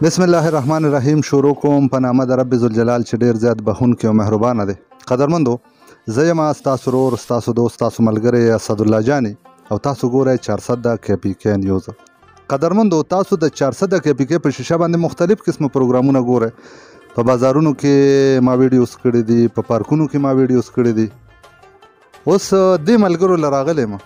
بسم الله الرحمن الرحیم. شروع کوم په نامه د رب ذوالجلال چې ډیر زیات بخښونکی او مهربانه دی. قدرمندو، زه یم ستاسو ورور، ستاسو دوست، ستاسو ملګری اسدالله جاني او تاسو ګورئ 400 کې پی کې نیوز. قدرمندو، تاسو د 400 کې پی کې په شیشه باندې مختلف قسمه پروګرامونه ګورئ. په بازارونو کې ما ویډیوز کړي دي، په پارکونو کې ما ویډیوز کړي دي. اوس دې ملګرو له راغلی ما،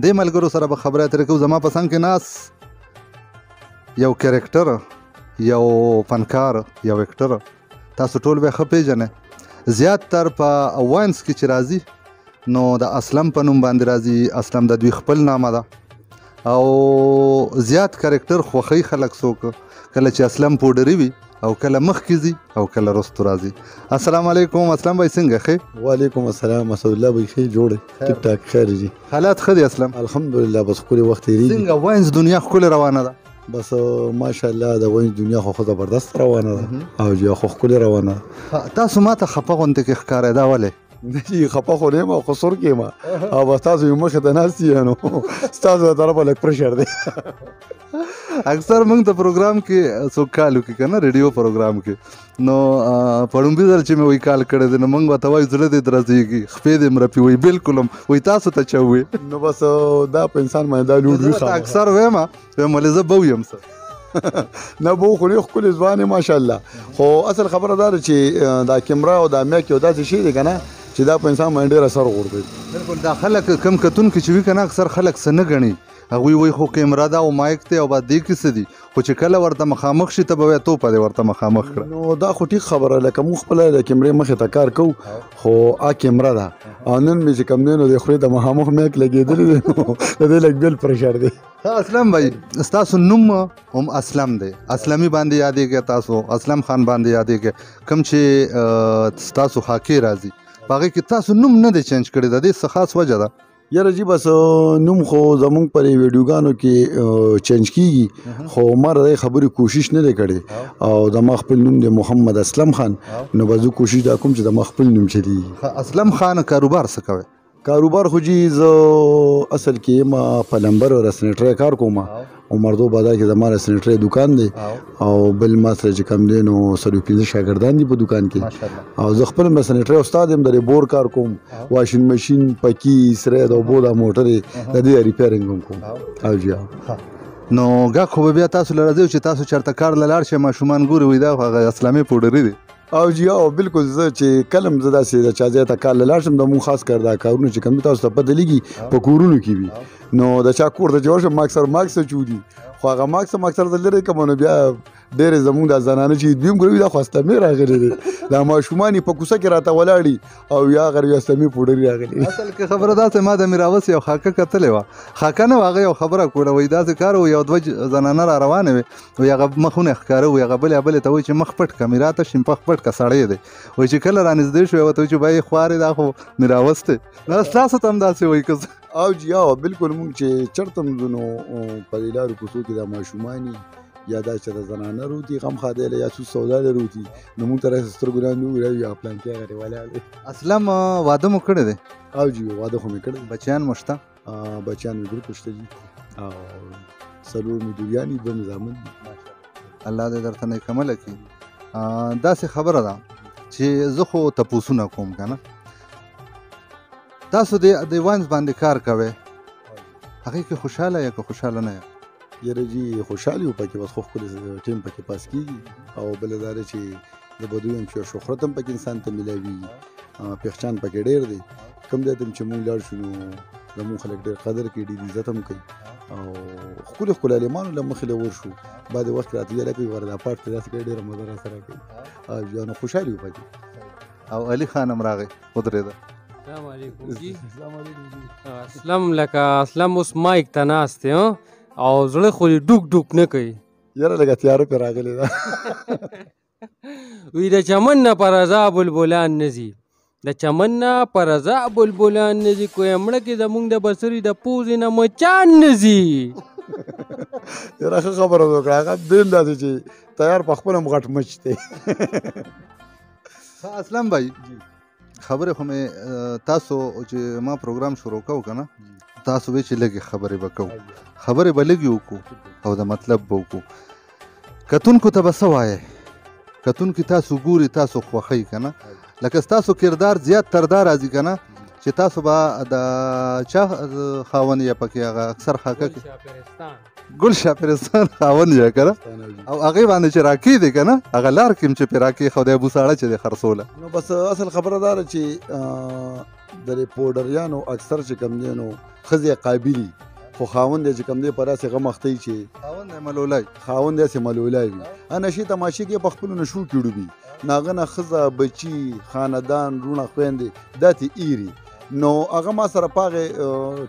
دې ملګرو سره به خبرې اترې کوو. زما په څنګ کې ناست یو کرکټر، یو فنکار، یو اکټر، تاسو ټول به ښه پېژنئ. زیات تر په واینس کې چې راځي نو د اسلم په نوم باندې راځي. اسلم د دوی خپل نامه ده او زیات کرکټر خوښوي خلک. څوک کله چې اسلم پوډري وي او کله مخکې ځي او کله وروستو راځي. السلام علیکم اسلم بھائی، څنګه ښې؟ وعلیکم السلام اسدالله بھائی، ښې جوړ ټیک ټاک خیر جی؟ حالات ښه دي اسلم؟ الحمدلله، بس ښکلې وخت تېرېږي. څنګه واینس دنیا ښکلې روانه ده؟ بس ماشاءالله د واینس دنیا خو زبردست روانه ده او جی خو ښکلې روانه ده. تاسو ما ته خفه غوندې کې ښکارئ، دا ولې؟ نه جي، خفه خو نه یم، خو سور کې یم او بس تاسو یې مخې ته ناست یې نو ستاسو له طرفه لږ پرېشر دی. اکثر موږ ته پروګرام کې څوک کال وکړي که نه، ریډیو پروګرام کې، نو په ړومبي ځل چې مې وایي کال کړی دی نو موږ ورته وایو زړه دې درزېږي، خپې دې مرپي، وایي بلکل هم، وایي تاسو ته چا ووایي؟ نو بس دا په انسان باندې دا لوډ وي. زه اکثر وایم، وایم ولې زه به ویم څه؟ نه بو خو نه، ښکلې ځوان یې ماشاءالله. خو اصل خبره دا ده چې دا کیمره او دا میک یو داسې شی دی که نه چې دا په انسان باندې ډېر اثر غورځوي. بلکل، دا خلک کم کتونکي چې وي که نه، اکثر خلک څه نه ګڼي. هغوی وایي خو کیمره ده او مایک دی او بس دې کې څه دي، خو چې کله ورته مخامخ شي ته به وایې توپه دې ورته مخامخ کړه. نو دا خو ټیک خبره، لکه موږ خپله د کیمرې مخې ته کار کوو خو آ کیمره ده او نن مې چې کوم دی نو د خولې ته مخامخ میک لګېدلی دی، نو د دې لږ بېل پرېشر دی. اسلم بھائی، ستاسو نوم هم اسلم دی، اسلمي باندې یادېږي تاسو، اسلم خان باندې یادېږي. کوم چې ستاسو خاکې راځي په هغې کې تاسو نوم نه دی چینج کړی، د دې څه خاص وجه ده؟ یاره جی بس نوم خو زمونږ پر ویډیوګانو کې چینج کیږي، خو ما د دې خبرې کوشش نه دی کړی او زما خپل نوم دی محمد اسلم خان، نو بس زه کوشش دا کوم چې زما خپل نوم چلیږي. اسلم خان کاروبار څه کوي؟ کاروبار خو جی زه اصل کې یم په لمبر او سنیټرۍ کار کوم او مردو بازار کې زما د سنیټرۍ دکان دی او بل ما سره چې کوم دی نو 4-5 شاګردان دي په دکان کې او زه خپل هم د سنیټرۍ استاد یم، د بور کار کوم، واشنګ ماشین، پکی، سری، د اوبو دا موټرې د دې ریپیرینګ هم کوم. او جی نو ګاک خو به بیا تاسو له راځي چې تاسو چېرته کار له لاړ شئ ماشومان ګوري وایي دا خو هغه اسلامي پوډري دی. او جی او بالکل، زه چې کله هم زه داسې د چا ځای ته کار له لاړ شم، د مونږ خاص کار دا کارونه چې کوم دي تاسو ته پته لګي په کورونو کې وي، نو د چا کور ته چې ورشم ما اکثر ماسک اچولي، خو هغه ماسک هم اکثر زه لرې کړم نو بیا ډېرې زمونږ دا زنانه چې دوی هم ګوري دا خو اسلمې راغلي دي، دا ماشومان یې په کوڅه کې راته ولاړي او یا هغه یو اسلمي پوډري راغلي. اصل کې خبره داسې، ما د میراوس یو خاکه کتلې وه، خاکه نه وه، هغه یو خبره کوله، وایي داسې کار و، یو دوه زنانه را روانې وې، وایي هغه مخونه ښکاره وي، هغه بلې بلې ته وایي چې مخ پټ کړه، میراته شي مخ پټ کړه، سړی دی. وایي چې کله رانږدې شو ورته وایي چې بای خوارې دا خو میراوس دی. نو ستاسو ته هم داسې وایي که څه؟ او جی او بالکل، مونږ چې چېرته هم ځو نو په دې لارو کوڅو کې دا ماشومان یا دا چې د زنانه روتي غم ښادی له یا څو سودا له روتي، نو مونږ ته راسې سترګو لاندې وګوري یا پلان کې هغه دی ولاړ دی. اسلم واده مو کړی دی؟ او جی واده خو مې کړی. بچیان مو شته؟ بچیان مې بالکل شته جي، او 4 مې دوریانې، 2 مې زامن دي. الله دې درته نیک عمله کړي. داسې خبره ده چې زه خو تپوسونه کوم که نه، تاسو د واینس باندې کار کوئ، هغې کې خوشحاله یا که خوشحاله نه یې؟ یاره جی خوشحال یو پکې، بس خو ښکلې ټیم پکې پاس کېږي او بله دا ده چې د بدوی هم چې شهرت هم پکې انسان ته میلاویږي، پېښچان پکې ډېر دی، کوم ځای ته هم چې مونږ لاړ شو نو زموږ خلک ډېر قدر کوي، ډېر عزت هم کوي او ښکلي ښکلي عالمانو له مخې له ورشو، بعضې وخت راته یې لکه وي دا پارټ ته داسې کوي، ډېره مزه راسره کوي او بیا نو خوشحال یو پکې. او علي خان هم راغی ودرېده. السلام علیکم جی. السلام علیکم جی. اسلم لکه اسلم اوس مایک ته ناست دی او زړه خو یې ډوک ډوک نه کوي. یاره لږه تیاره پرې راغلې ده. وی د چمن نه په رضا بلبلان نه ځي، د چمن نه په رضا بلبلان نه ځي، کوی مړه کې زمونږ د بصري د پوزې نه مچان نه ځي. یاره ښه خبره دې وکړه، هغه دیم داسې چې تیار په خپل هم غټ مچ دی. اسلم بھائی، خبرې خو مې تاسو چې ما پروګرام شروع کوو که نه، تاسو وی چې لږې خبرې به کوو، خبرې به لږې وکړو او د مطلب به وکړو. کتونکو ته به څه وایې؟ کتونکي تاسو ګوري، تاسو خوښوي که نه؟ لکه ستاسو کردار زیات تر دا راځي که نه چې تاسو به د چا خاوند یې پکې، هغه اکثر خاکه کې ګل شاپرستان خاوند یې که نه، او هغې باندې چې راکېدې که نه، هغه لار کې هم چې پرې راکېښودی بوساړه چې دی خرڅوله. نو بس اصل خبره دا ده چې د دې پوډریانو اکثر چې کوم دی نو ښځې قابلي، خو خاوند یې چې کوم دی په داسې غم اخته وي چې خاوند یې ملولی، خاوند یې هسې ملولی وي، نشې تماشې کې په خپلو نشو کې ډوبي، نو هغه نه ښځه، بچي، خاندان، وروڼه، خویندې دا ترې ایري. نو هغه ما سره په هغې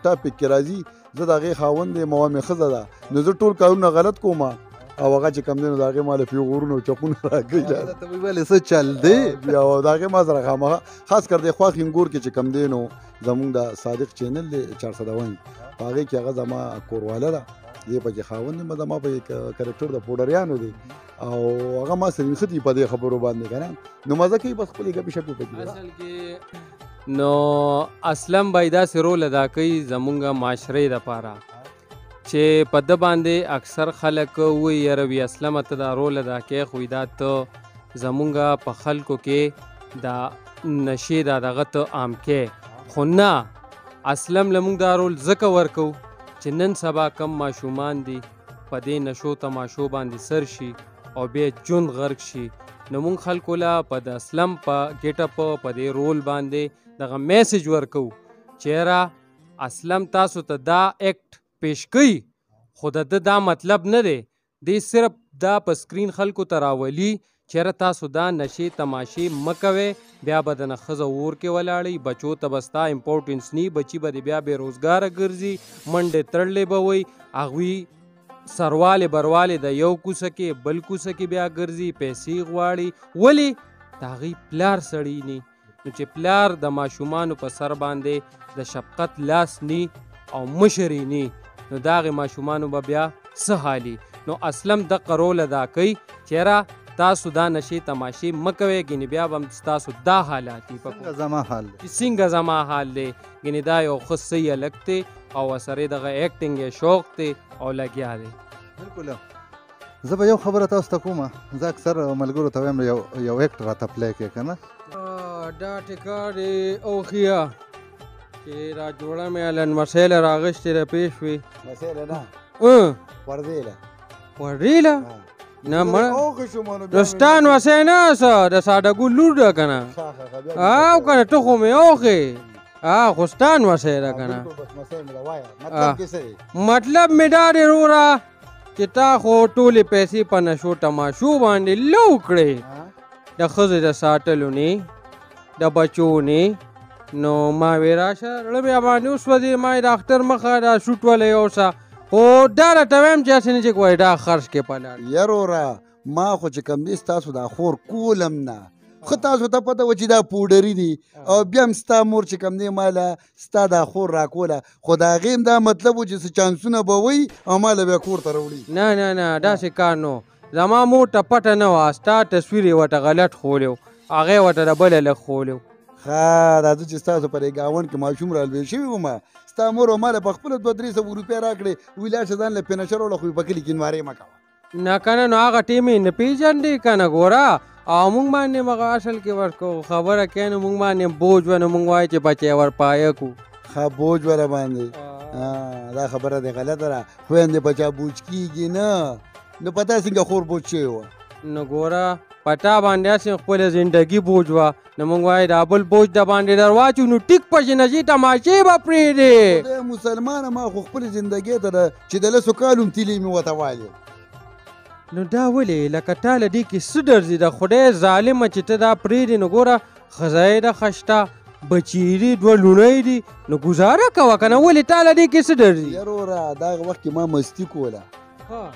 ټاپک کې راځي، زه د هغې خاوند یم او مې ښځه ده، نو زه ټول کارونه غلط کوم او هغه چې کوم دی نو د هغې ما له پیغورونو او چقونه راکوي. ته ویلې څه چل دی؟ بیا د هغې ما سره خامخا خاص کر د خوا خینګور کې چې کوم دی نو زمونږ د صادق چینل دی 401، په هغې کې هغه زما کورواله ده، دی پکې خاوند یم، زما په کرکټر د پوډریانو دی او هغه ما سره نښتي په دې خبرو باندې که نه، نو مزه کوي بس خپلې ګپې شپې پکې. اصل کې نو اسلم بای داسې رول ادا کوي زمونږ معاشرې دپاره چې په ده باندې اکثر خلک وایي یاره وي اسلمه ته دا رول ادا کوې، خو دا ته زمونږ په خلکو کې دا نشې دا دغه ته عام کې. خو نه، اسلم له موږ دا رول ځکه ورکوو چې نن سبا کم ماشومان دي په دې نشو تماشو باندې سر شي او بیا ژوند غرق شي، نو موږ خلکو له په د اسلم په ګېټپ په دې رول باندې دغه میسج ورکوو چې یاره اسلم تاسو ته دا اکټ پیش کوي، خو د ده دا مطلب نه دی، دی صرف دا په سکرین خلکو ته راولي چې یاره تاسو دا نشې تماشې مه کوئ، بیا به دنه ښځه اور کې ولاړئ، بچو ته به ستا امپورټنس نی، بچي به دې بیا بې روزګاره ګرځي، منډې تړلې به وئ، هغوی سروالې بروالې د یو کوڅه کې بل کوڅه کې بیا ګرځي، پیسې غواړي، ولې د هغوی پلار سړی نی. نو چې پلار د ماشومانو په سر باندې د شفقت لاس نی او مشر یې نی، نو د هغې ماشومانو به بیا څه حالي. نو اسلم دقه رول ادا کوي چې یاره تاسو دا نشې تماشې مه کوئ، ګینې بیا به هم ستاسو دا حالات وي. څنګه زما حال دی، چې څنګه زما حال دی، ګینې دا یو ښه صحیح هلک دی او ورسره دغه اکټینګ یې شوق دی او لګیا دی. بالکل. زه به یو خبره تاسو ته کوم، زه اکثر ملګرو ته وایم یو اکټ راته پلی کړئ که نه. دا ټیکا دې اوښیه چې را جوړه مې له نمسۍ له راغشتې ده پېښ وي. نمسۍ له نه، وردې له. وردې له؟ نه مړه نو ستا نمسۍ نه څه د ساده ګل لور ده که نه؟ او که نه ته خو مې اوښې، خو ستا نمسۍ ده که نه؟ مطلب مې دا دی وروره چې تا خو ټولې پیسې په نشو تماشو باندې لو کړې، د ښځې د ساتلو نه، د بچو نه، نو ما وی راشه زړه بیا باندې وسوځې، ما یې د اختر مخه دا سوټ وله یوسه، خو دا راته وایم چې هسې نه چې وایي دا خرڅ کې په لار. یروره ما خو چې کوم دی ستاسو دا خور کولم نه، خو تاسو ته پته وه چې دا پوډري دي، او بیا هم ستا مور چې کوم دی ما له ستا دا خور راکوله، خو د هغې هم دا مطلب و چې څه چانسونه به وي او ما له بیا کور ته راوړي. نه نه نه داسې کار نو، زما مور ته پته نه وه، ستا تصویر یې ورته غلط ښولی و، هغه یې ورته د بل هلک ښولی و. ښه دا زه چې ستاسو په دې ګاونډ کې ماشوم رالوی شوی وم، ستا مور او ما له په خپله 200-300 روپۍ راکړې، ویل لاړ شه ځان له پنشر راوړه، خو په کلي کې نوارې مه کوه. نه که نه نو هغه ټیم یې نه پېژندې که نه ګوره، او موږ باندې مغه اصل کې ورکو خبره کوي، نو موږ باندې بوج و، نو موږ وایو چې بچی ورپایه کو. ښه بوج وره باندې، دا خبره دې غلطه ده، خویندې په چا بوج کېږي نه، نو په تا څنګه خور بوج شوی وه؟ نو ګوره په تا باندې هسې خپله زندګي بوج وه، نو موږ وایو دا بل بوج د باندې در واچو، نو ټیک پسې نشي تماشې به پرېږدې. خدای مسلمانه ما خو خپلې زندګۍ ته چې د 10 کالو هم تیلې مې ورته والې. نو دا ولې لکه تا له دې کې څه درځي؟ د خدای ظالمه چې ته دا پرېږدې، نو ګوره ښځه یې ده ښه شته، بچي یې دي، 2 لوڼه یې دي، نو ګوزاره کوه که نه، ولې تا له دې کې څه درځي؟ یاروره دا هغه وخت کې ما مستي کوله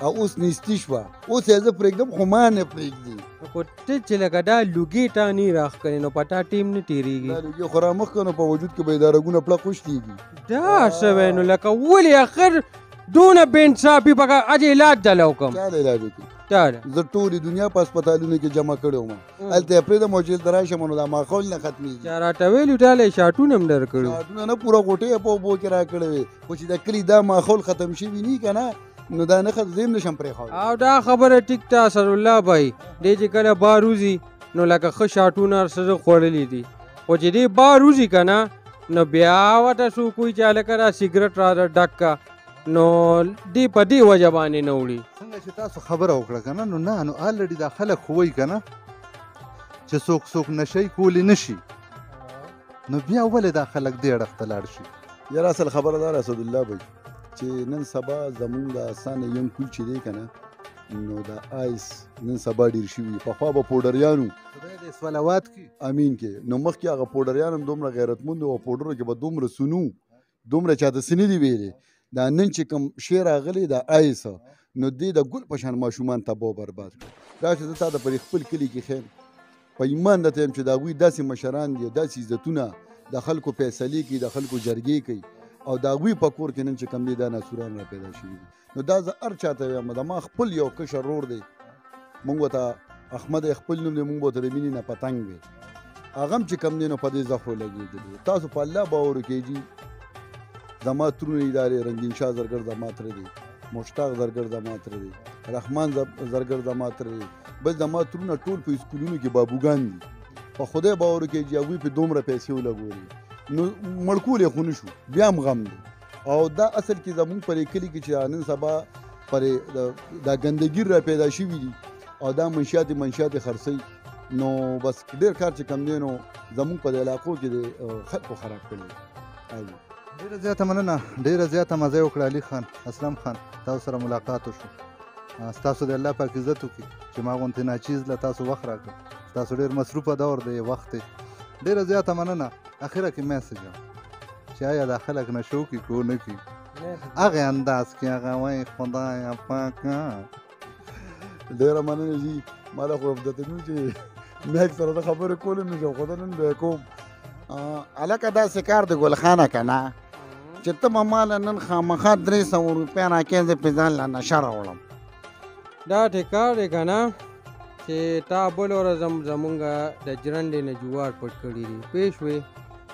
او اوس نیستي شوه، اوس یې زه پرېږدم خو ما نه پرېږدي. خو ته چې لکه دا لوګي تا نه راښکلې نو په تا ټیم نه تېرېږي. دا لوګي خو رامخکه نو په وجود کې به یې دا رګونه پړق وشلېږي. دا څه وایې نو لکه ولې اخر دونه بې انصافي پکې اجې علاج دله وکړم؟ چا له علاج وکړي؟ چا له؟ زه ټولې دنیا په هسپتالونو کې جمع کړی وم، هلته یې پرېږدم او چې هلته راشم نو دا ماحول نه ختمېږي. چا راته ویلي تا له یې شاټونه هم درکړي وو. شاټونه نه، پوره غوټۍ یې په اوبو کې راکړې وې، خو چې د کلي دا ماحول ختم شوي نه که نه، نو دا نښه زه هم نشم پرېښودلی. او دا خبره ټیک ده اسدالله بھائی، دی چې کله بار وځي نو لکه ښه شاټونه هر څه خوړلي دي، خو چې دی بار وځي که نه نو بیا ورته څوک وایي چې هلکه دا سګرټ راته ډک که، نو دی په دې وجه باندې نه وړي. څنګه چې تاسو خبره وکړه که نه، نو نه نو الریډي دا خلک خو وایي که نه چې څوک څوک نشه کولی نه شي، نو بیا ولې دا خلک دې اړخ ته لاړ شي؟ یاره اصل خبره دا ده اسدالله بھائی چې نن سبا زمونږ د اسانه یم کول چې دی که نه، نو دا آیس نن سبا ډېر شوي. پخوا به پوډریانو، خدای دې صلوات کړي امین کې، نو مخکې هغه پوډریان هم دومره غیرتمند وو او پوډرو کې به دومره سنو دومره چاته څه نه دي ویلي. دا نن چې کوم شی راغلی دا آیس، نو دې د ګل په شان ماشومان تباه او برباد کړل. دا چې زه تا ته په خپل کلي کې ښیم، په ایمان درته یم چې د هغوی داسې مشران دي، داسې عزتونه، د خلکو فیصلې کوي، د خلکو جرګې کوي، او د هغوی په کور کې نن چې کوم دی دا ناسوران را پیدا شوي دي. نو دا زه هر چا ته وایم، د ما خپل یو کشر ورور دی، مونږ ورته احمد یې خپل نوم دی، مونږ ورته د مینې نه پتنګ وی، هغه هم چې کوم دی نو په دې زخرو لګېدلی. تاسو په الله باور وکړئ جي، زما ترونه ادارې رنګین شاه زرګر زما تره دی، مشتاق زرګر زما تره دی، رحمان زرګر زما تره دی، بل زما ترونه ټول په سکولونو کې بابوګان دي. په خدای باور وکړئ چې هغوی پې دومره پیسې ولګولې، نو مړ کولی خو نه شو، بیا هم غم دی. او دا اصل کې زمونږ په دې کلي کې چې نن سبا پر دا ګندګیر را پیدا شوي دي او دا منشیات خرڅوي، نو بس ډېر کار چې کوم دی نو زمونږ په دې علاقو کې د خلکو خراب کړی دی. ډېره زیاته مننه، ډېره زیاته مزه یې وکړه علي خان، اسلم خان، تاسو سره ملاقات وشو. ستاسو د الله پاک عزت وکړي چې ما غوندې ناچیز له تاسو وخت راکړ. ستاسو ډېر مصروفه دور دی، وخت دی. ډېره زیاته مننه. اخره کې میسج چې آیا دا خلک نشو کې کو نه کي، هغه انداز کې هغه وایي خدایا پاکه. ډېره مننه جي، ما له خو درته نه چې میک سره د خبرې کولی نه شم، خو زه نن به یې کوم. هلکه داسې کار د ګل خانه که نه چې ته به ما له نن خامخا 300 روپۍ راکړې، زه پرې ځان له نشه راوړم. دا ټیکار دی که نه چې تا بله ورځ هم زمونږ د جرنډې نه جوار پټ کړي دي، پوه شوې؟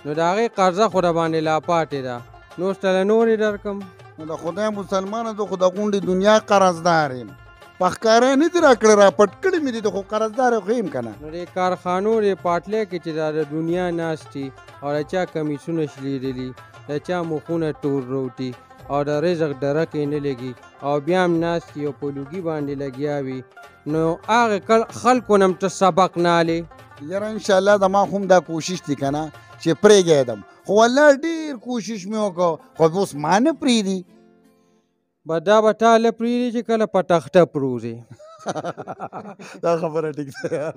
نو د هغې قرضه خو درباندې لا پاتې ده، نو اوس ته له نورې درکړم. نو د خدای مسلمانه زه خو د غونډې دنیا قرضدار یم، په ښکاره نه دي راکړې، را پټ کړي مې دي، خو قرضدار خو یم که نه. نو دې کارخانو دې پاټلی کې چې دا د دنیا ناست دي او د چا کمیسونه شلېدلي، د چا مخونه تور روټي او د رزق درک یې نه لګي او بیا هم ناست دي او په لوګي باندې لګیا وي، نو هغه خلکو نه هم ته سبق نه الې. یاره انشاءالله زما خو هم دا کوشش دی که نه چې پرېږدم، خو والله ډېر کوشش مې وکړ، خو اوس ما نه پرېږدي. به دا به تا له پرېږدي چې کله په تخته پروځې. دا خبره ټیک ده یار.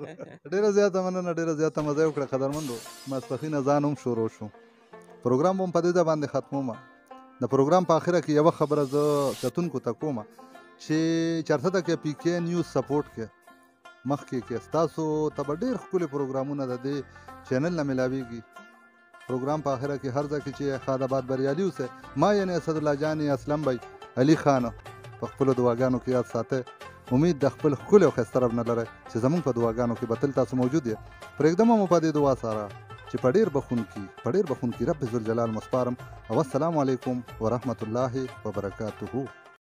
ډېره زیاته مننه، ډېره زیاته مزه یې وکړه قدرمندو. ماسپښینه ځان هم شروع شو، پروګرام به هم په دې ځای باندې ختمومه. د پروګرام په اخره کې یوه خبره زه کتونکو ته کومه چې چارسده کې پی کې نیوز سپورټ کې مخکې کې ستاسو ته به ډېر ښکلي پروګرامونه د دې چینل نه میلاویږي. پروګرام په اخره کې هر ځای کې چې ښاد آباد بریالي اوسئ. ما یعنې اسدالله جان اسلم بھائی علي خان په خپلو دعاګانو کې یاد ساتئ. امید د خپل ښکلي او ښایسته رب نه لرئ چې زموږ په دعاګانو کې به تل تاسو موجود یئ. پرېږدمه مو په دې دعا سره چې په ډېر بخښونکي رب ذوالجلال مو سپارم. او السلام علیکم ورحمت الله وبرکاته.